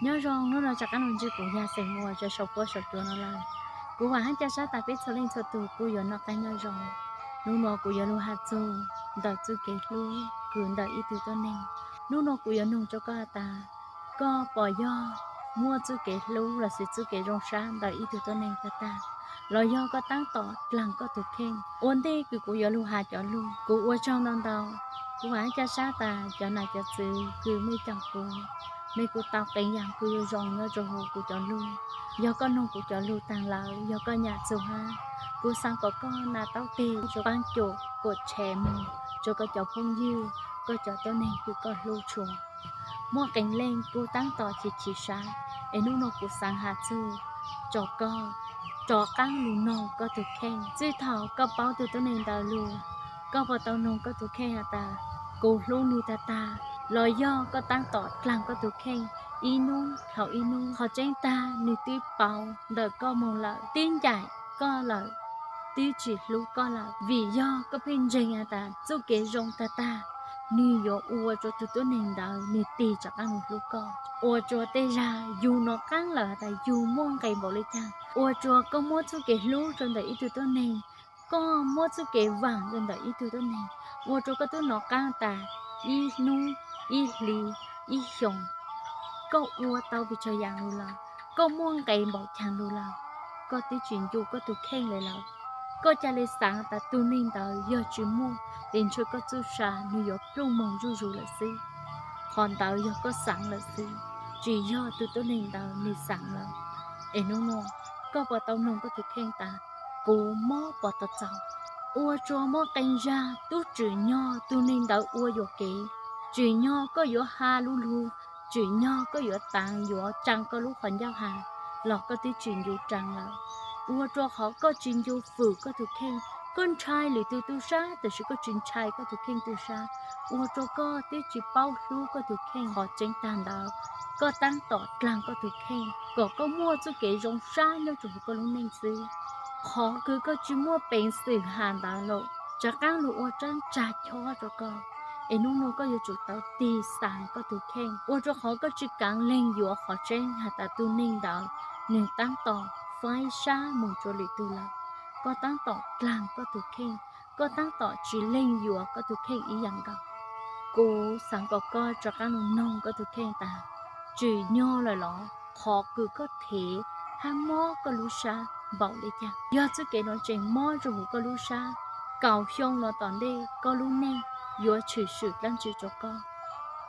Nyob zoo, hnub no rov qab los ntsib kuv Yaj Xeem Muas rau saum huab saum cua no lawm. Kuv vam hab ca sab tas peb txhua leej txhua tus kuj yuav noj qab nyob zoo. Hnub no kuv yuav lug has txug ntawm txuj kev hlub kws ntawm ib tug tuab neeg. Hnub no kuv yuav noog rua koj has tas, koj puas yog muaj txuj kev hlub lossis txuj kev zoo sab ntawm ib tug tuab neeg tag tag, los yog koj taab tom dlaag koj tug kheej? Ua ntej kws kuv yuav lug has cov lug, kuv ua tsaug ntau ntau. Kuv vam hab ca sab tas cov nam cov txwv kws mej caum kuv, mej kuj tau qee yaam kws zoo nyob rua huv kuv cov lug. Yog koj noog kuv cov lug taag lawm, yog koj nyam txug hab, kuv xaav kom koj nam taub teg rua paab cum kuam tshee moog rua koj cov phooj ywg, koj cov tuab neeg kws koj hlub tshua. Muaj qee leej kuj taab tom chim chim sab, es hnub no kuv xaav has txug rua koj, rov qaab lug noog koj tug kheej. Txij thaum koj paub tug tuab neeg ntawd lug, koj puas tau noog koj tug kheej has tas, kuv hlub nwg tag tag, los yog koj taab tom dlaag koj tug kheej ib nub dhau ib nub? Qhov tseeb tag nwg twb pauv ntawm koj moog lawm, twb ncaim koj lawm, twb tsi hlub koj lawm, vim yog koj pheej ntseeg has tas txuj kev zoo tag tag nwg yuav ua rua tug tuab neeg ntawd nwg tig rov qaab lug hlub koj. Ua rua tej zag yug nov qaab lawm has tas yug muaj nqe npaum le caag, ua rua koj muab txuj kev hlub rua ntawm ib tug tuab neeg, koj muab txuj kev vaam rua ntawm ib tug tuab neeg, ua rua koj twb nov qaab tas ib nub, ib hli, ib xyoos, koj ua tau pes tsawg yaam lug lawm, koj muaj nqe npaum caag lug lawm, koj twb tsi ncu koj tug kheej le lawm. Koj ca le xaav tas tug neeg ntawd yog tsi muaj, tes ntshe koj txuj sa nwg yuav pluj moog zuj zus lawm xwb. Qhov ntawd yog koj xaav lawm xwb, tsi yog tug tuab neeg ntawd nwg xaav lawm. Es hnub no koj puas tau noog koj tug kheej tas, kuv mob puas tau txaus? Ua rua muaj qee zag tub tsim nyog tug neeg ntawd ua yuam kev, tsim nyog koj yuav has lug lug, tsim nyog koj yuav taav yuav tsaa koj lub qhov ncauj has, los koj twb tsi ncu tsaa lawm. Ua rua qhov koj tsi ncu fwm koj tug kheej, koj ntshai lwm tug tug sab tab sis koj tsi ntshai koj tug kheej tug sab, ua rua koj twb tsi paub hlub koj tug kheej. Qhov tseeb tag ntawd, koj taab tom dlaag koj tug kheej kom koj muaj txuj kev zoo sab nyob rua huv koj lub neej xwb. Qhov kws koj tsi muaj peev xwm has ntawd lawm, rov qaab lug ua tsab tsag chob rua koj. Es hnub no koj yuav tsum tau tig xaav koj tug kheej, ua rua qhov koj tsi kaav leeg yuav qhov tseeb has tas tug neeg ntawd nwg taab tom faib sab moog rua lwm tug lawm. Koj taab tom dlaag koj tug kheej, koj taab tom tsi leeg yuav koj tug kheej ib yaam nkaus. Kuv xaav kom koj rov qaab lug noog koj tug kheej tas, tsim nyog lawm los qhov kws koj thev hab mob koj lub sab npaum le caag? Yog txuj kev nuav tseem mob rua huv koj lub sab, kaum xyoo nuav tom ntej koj lub neej yuav tshwm sim dlaab tsi rua koj?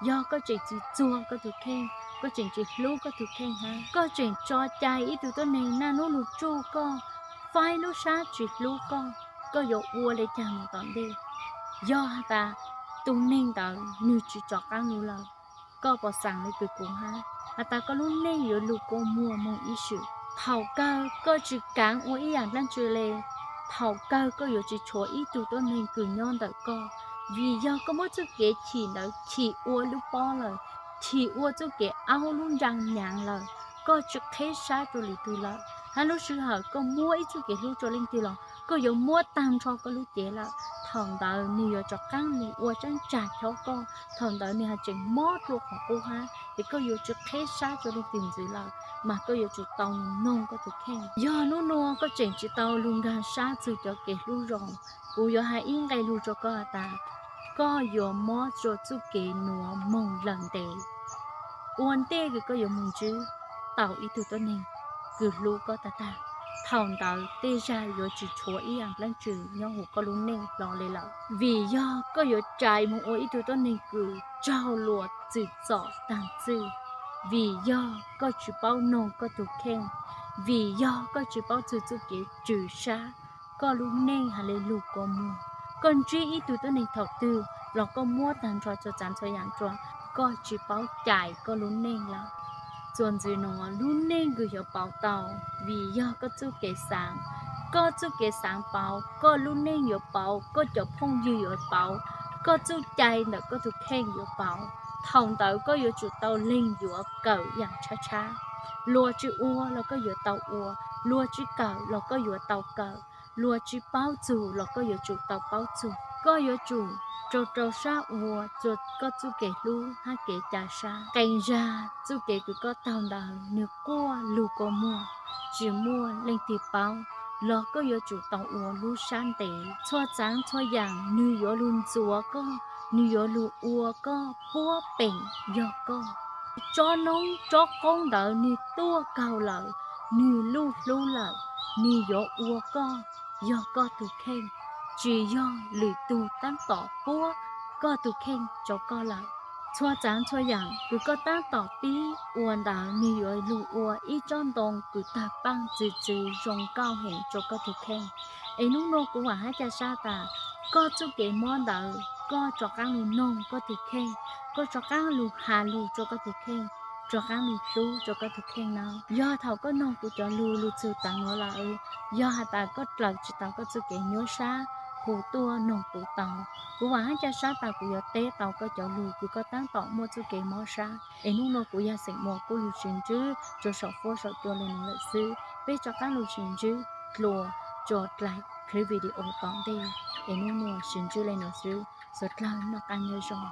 Yog koj tseem tsi txuag koj tug kheej, koj tseem tsi hlub koj tug kheej hab, koj tseem tso cai ib tug tuab neeg naj nub lug tsuj koj, faib lub sab tsi hlub koj, koj yuav ua le caag nuav tom ntej? Yog has tas tug neeg ntawd nwg tsi rov qaab lug lawm, koj puas xaav le kws kuv hab, has tas koj lub neej yuav lug kua muag moog ib sim? Thaum kawg koj tsi kaav ua ib yaam dlaab tsi le, thaum kawg koj yuav tsi tshuav ib tug tuab neeg kws nyob ntawm koj, vim yog koj muab txuj kev chim ntawd chim ua lub pob lawm, chim ua txuj kev aub lub ntsag nyaav lawm, koj tsi qheb sab rua lwm tug lawm. Hab lub sij hawm koj muab ib txuj kev hlub rua leej twg los koj yuav muab taag nrho koj lub cev lawm, thaum ntawd nwg yuav rov qaab lug ua tsab tsag chob koj, thaum ntawd nwg has tseem mob dlua qhov qub hab, es koj yuav tsi qheb sab rua leej twg ntxiv lawm, mas koj yuav tsum tau noog koj tug kheej. Yog nub nua koj tseem tsi tau lug nkaag sab txug cov kev hlub zoo, kuv yuav has ib nqe lug rua koj has tas, koj yuav mob rua txuj kev nuav moog lawm ntev. Ua ntej kws koj yuav moog ntsib tau ib tug tuab neeg kws hlub koj tag tag, thaum ntawd tej zag yuav tsi tshuav ib yaam dlaab tsi nyob huv koj lub neej hlo le lawm, vim yog koj yuav rais moog ua ib tug tuab neeg kws raug luas txwm txom taag txwj, vim yog koj tsi paub noog koj tug kheej, vim yog koj tsi paub txug txuj kev tswm sab, koj lub neej has le lug kua muag. Koj ntsib ib tug tuab neeg thaum twg los koj muab taag nrho txhua tsav txhua yaam rua, koj tsi paub cais koj lub neej lawm. Txuas ntxiv nuav lub neej kws yuav pauv tau, vim yog koj txuj kev xaav. Koj txuj kev xaav pauv, koj lub neej yuav pauv, koj cov phooj ywg yuav pauv, koj txuj cai ntawm koj tug kheej yuav pauv. Thaum ntawd koj yuav tsum tau leeg yuav kawm yaam tshab tshab. Luag tsi ua los koj yuav tau ua, luag tsi kawm los koj yuav tau kawm, luag tsi paub txug los koj yuav tsum tau paub txug. Koj yuav tsum rau rau sab ua rua koj txuj kev hlub hab kev ca sab. Qee zag txuj kev kws koj taug ntawd nwg quaj lug kua muag, tsi muaj leej twg paub, los koj yuav tsum tau ua lub sab ntev. Txhua txaav txhua yaam nwg yuav lug ntxuav koj, nwg yuav lug ua koj puab peem yog koj. Tsob noob tsob qoob ntawd nwg tuaj kaug lawm, nwg lub hlub lawm, nwg yuav ua koj yog koj tug kheej, tsi yog lwm tug taab tom puab koj tug kheej rua koj lawm. Txhua txaav txhua yaam kws koj taab tom pib ua ntawd nwg yuav lug ua ib tsob ntoo kws tawg paaj txwv txwv zoo nkauj heev rua koj tug kheej. Es nub nua kuv vaam hab ca sab tas koj txuj kev mob ntawd koj rov qaab lug noog koj tug kheej, koj rov qaab lug has lug rua koj tug kheej, rov qaab lug hlub rua koj tug kheej nawb. Yog thaum koj noog kuv cov lug lug txug taav nuav lawm, yog has tas koj dlaws tsi tau koj txuj kev nyuaj sab, hu tuaj noog kuv tau. Kuv vaam hab ca sab tas kuv yuav teb tau koj cov lug kws koj taab tom muaj txuj kev mob sab. Es nub nua kuv yog xeem muas kuj lug tsis ntsib rua saum fuab saum cua le nuav lawm xwb. Peb rov qaab lug tsis ntsib dlua rua dlaim clip video tom ntej. Es nub nua tsis ntsib le nuav xwb, suav dlawg noj qaab nyob zoo.